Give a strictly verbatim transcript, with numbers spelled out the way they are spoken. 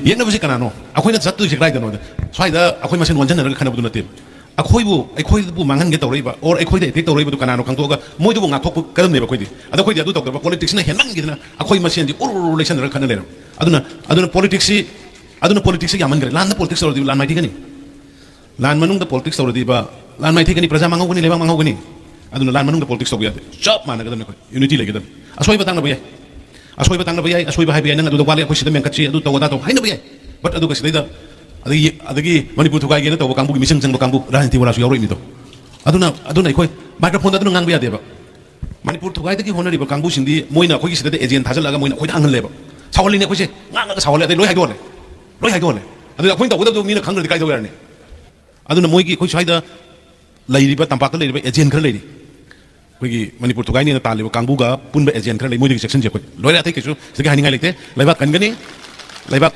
ꯌꯦꯠꯅꯕꯁꯤ ꯀꯅꯥꯅꯣ? ꯑꯩꯈꯣꯏꯅ ꯆꯠꯇꯣꯏꯁꯦ ꯀꯗꯥꯏꯗꯅꯣꯗ? ꯁ꯭ꯋꯥꯏꯗ ꯑꯩꯈꯣꯏ ꯃꯁꯦꯟ ꯑꯣꯟꯁꯤꯟꯅꯔꯒ ꯈꯟꯅꯕꯗꯨ ꯅꯠꯇꯦ꯫ ꯑꯩꯈꯣꯏꯕꯨ, ꯑꯩꯈꯣꯏꯕꯨ ꯃꯥꯡꯍꯟꯒꯦ ꯇꯧꯔꯛꯏꯕ, or ꯑꯩꯈꯣꯏꯗ ꯑꯦꯇꯦꯛ ꯇꯧꯔꯛꯏꯕꯗꯨ ꯀꯅꯥꯅꯣ ꯈꯪꯗꯣꯛꯑꯒ ꯃꯣꯏꯗꯨꯕꯨ ꯉꯥꯛꯊꯣꯛꯄ ꯀꯗꯝꯅꯦꯕ ꯑꯩꯈꯣꯏꯗꯤ꯫ ꯑꯗꯣ ꯑꯩꯈꯣꯏꯗꯤ ꯑꯗꯨ ꯇꯧꯗꯕ, ꯄꯣꯂꯤꯇꯤꯛꯁꯅ ꯍꯦꯟꯃꯟꯈꯤꯗꯅ ꯑꯩꯈꯣꯏ ꯃꯁꯦꯟꯗꯤ ꯎꯔꯨ ꯎꯔꯨ ꯂꯩꯁꯟꯅꯔꯒ ꯈꯟꯅ ꯂꯩꯔꯝ꯫ ꯑꯗꯨꯅ, ꯑꯗꯨꯅ ꯄꯣꯂꯤꯇꯤꯛꯁꯁꯤ, ꯑꯗꯨꯅ ꯄꯣꯂꯤꯇꯤꯛꯁꯁꯤ ꯌꯥꯝꯃꯟꯈ꯭ꯔꯦ꯫ ꯂꯥꯟꯗ ꯄꯣꯂꯤꯇꯤꯛꯁ ꯇꯧꯔꯗꯤ ꯂꯥꯟ ꯃꯥꯏꯊꯤꯒꯅꯤ꯫ ꯂꯥꯟ ꯃꯅꯨꯡꯗ ꯄꯣꯂꯤꯇꯤꯛꯁ ꯇꯧꯔꯗꯤꯕ ꯂꯥꯟ ꯃꯥꯏꯊꯤꯒꯅꯤ, ꯄ꯭ꯔꯖꯥ ꯃꯥꯡꯍꯧꯒꯅꯤ, ꯂꯩꯕꯥꯛ ꯃꯥꯡꯍꯧꯒꯅꯤ꯫ ꯑꯗꯨꯅ ꯂꯥꯟ ꯃꯅꯨꯡꯗ ꯄꯣꯂꯤꯇꯤꯛꯁ ꯇꯧꯕ ꯌꯥꯗꯦ꯫ ꯆꯞ ꯃꯥꯟꯅꯒꯗꯕꯅꯤ ꯑꯩꯈꯣꯏ꯫ ꯌꯨꯅꯤꯇꯤ ꯂꯩꯒꯗꯕꯅꯤ꯫ ꯑꯁꯣꯏꯕ ꯇꯥꯡꯅꯕ ꯌꯥꯏ꯫ ꯑꯁꯣꯏꯕ ꯇꯥꯡꯅꯕ ꯌꯥꯏ, ꯑꯁꯣꯏꯕ ꯍꯥꯏꯕ ꯌꯥꯏ, ꯅꯪ ꯑꯗꯨꯗ ꯋꯥꯠꯂꯦ, ꯑꯩꯈꯣꯏ ꯁꯤꯗ ꯃꯦꯟꯈꯠꯁꯤ, ꯑꯗꯨ ꯇꯧ ꯑꯗꯥ ꯇꯧ ꯍꯥꯏꯅꯕ ꯌꯥꯏ꯫ ꯕꯠ ꯑꯗꯨꯒ ꯁꯤꯗꯩꯗ ꯑꯗꯒꯤ, ꯑꯗꯒꯤ ꯃꯅꯤꯄꯨꯔ ꯊꯨꯒꯥꯏꯒꯦꯅ ꯇꯧꯕ ꯀꯥꯡꯕꯨꯒꯤ ꯃꯤꯆꯪ ꯆꯪꯕ ꯀꯥꯡꯕꯨ ꯔꯥꯖꯅꯤꯇꯤ ꯋꯥꯂꯥꯁꯨ ꯌꯥꯎꯔꯛꯏ ꯃꯤꯗꯣ꯫ ꯑꯗꯨꯅ, ꯑꯗꯨꯅ ꯑꯩꯈꯣꯏ ꯃꯥꯏꯀ꯭ꯔꯣꯐꯣꯟꯗ ꯑꯗꯨꯅ ꯉꯥꯡꯕ ꯌꯥꯗꯦꯕ꯫ ꯃꯅꯤꯄꯨꯔ ꯊꯨꯒꯥꯏꯗꯒꯤ ꯍꯣꯠꯅꯔꯤꯕ ꯀꯥꯡꯕꯨꯁꯤꯡꯗꯤ ꯃꯣꯏꯅ ꯑꯩꯈꯣꯏꯒꯤ ꯁꯤꯗꯩꯗ ꯑꯦꯖꯦꯟ ꯊꯥꯖꯤꯜꯂꯒ ꯃꯣꯏꯅ ꯑꯩꯈꯣꯏꯗ ꯍꯪꯍꯜꯂꯦꯕ꯫ ꯁꯥꯎꯍꯜꯂꯤꯅꯦ ꯑꯩꯈꯣꯏꯁꯦ, ꯉꯥꯡꯉꯒ ꯁꯥꯎꯍꯜꯂꯦ, ꯑꯗꯩ ꯂꯣꯏ ꯍꯥꯏꯗꯣꯛꯍꯜꯂꯦ꯫ ꯂꯣꯏ ꯍꯥꯏꯗꯣꯛꯍꯜꯂꯦ꯫ ꯑꯗꯨꯗ ꯑꯩꯈꯣꯏꯅ ꯇꯧꯒꯗꯕꯗꯣ ꯃꯤꯅ ꯈꯪꯗ꯭ꯔꯗꯤ ꯀꯥꯏꯗꯧ ꯌꯥꯔꯅꯤ? ꯑꯗꯨꯅ ꯃꯣꯏꯒꯤ ꯑꯩꯈꯣꯏ ꯁ꯭ꯋꯥꯏꯗ ꯂꯩꯔꯤꯕ, ꯇꯝꯄꯥꯛꯇ ꯂꯩꯔꯤꯕ ꯑꯦꯖꯦꯟ ꯈꯔ ꯂꯩꯔꯤ꯫ ꯑꯩꯈꯣꯏꯒꯤ ꯃꯅꯤꯄꯨꯔ ꯊꯨꯒꯥꯏꯅꯦꯅ ꯇꯥꯜꯂꯤꯕ ꯀꯥꯡꯕꯨꯒ ꯄꯨꯟꯕ ꯑꯦꯖꯦꯟ ꯈꯔ ꯂꯩ, ꯃꯣꯏꯗꯒꯤ ꯆꯦꯛꯁꯤꯟꯁꯦ ꯑꯩꯈꯣꯏ꯫ ꯂꯣꯏꯔꯦ, ꯑꯇꯩ ꯀꯩꯁꯨ ꯁꯤꯗꯒꯤ ꯍꯥꯏꯅꯤꯡꯉꯥꯏ ꯂꯩꯇꯦ꯫ ꯂꯩꯕꯥꯛ ꯀꯟꯒꯅꯤ, ꯂꯩꯕꯥꯛ